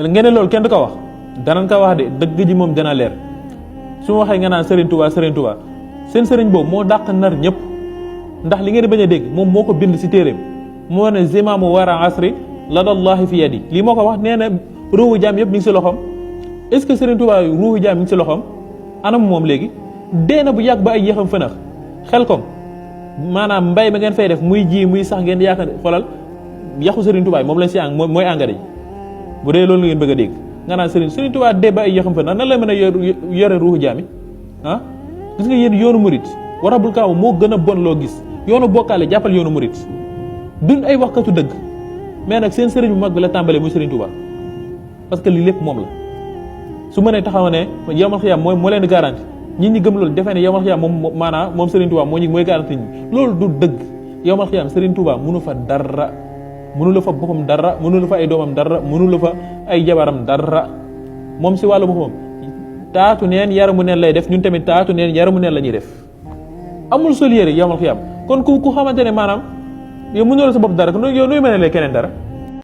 ngeen ne loolu kenn du ko wax danañ ko wax de dëgg ji moom dana leer su ma waxee nga naan Serigne Touba Serigne Touba seen Serigne boobu moo dàq nar ñëpp ndax li ngeen di bañ a dégg moom moo ko bind si téeréem moo ne zimaamu wara asri ladallahi fi yadi lii moo ko wax nee na ruuhu jaam yëpp mi ngi si loxoom est ce que Serigne Touba ruuhu jaam mi ngi si loxoom anam moom léegi dee na bu yàgg ba ay yéexam fënax xel kom maanaam mbay ma ngeen fay def muy ji muy sax ngeen yaakaar xoolal yaxu Serigne Touba moom lañ si mooy engrais bu dee loolu ngeen bëgg a dégg nga naan Serigne Touba dee ba ay yéexam fënax nan la mën a yore ruuhu jaam yi ah gis nga yéen yoonu murit warabul kaaw moo gën a bon loo gis yoonu bokkaale jàppal yoonu murit duñ ay waxkatu dëgg mais nag seen sëriñ bu mag bi la tàmbalee muy Serigne Touba parce que lii lépp moom la su mënee taxaw ne yawmal xiyaam moo leen di garanti nit ñi gëm loolu defee ne yawmal xiyaam moom maanaam moom Serigne Touba mooy garanti ñi loolu du dëgg yawmal xiyaam Serigne Touba mënu fa dara mënu la fa boppam dara mënu la fa ay doomam dara mënu la fa ay jabaram dara moom si wàllu boppam taatu neen yaramu neen lay def ñun tamit taatu neen yaramu neen la ñuy def amul sol yére yawmal xiyaam kon ku xamante ne maanaam yow mënuloo sa bopp dara yow nuy mënelee keneen dara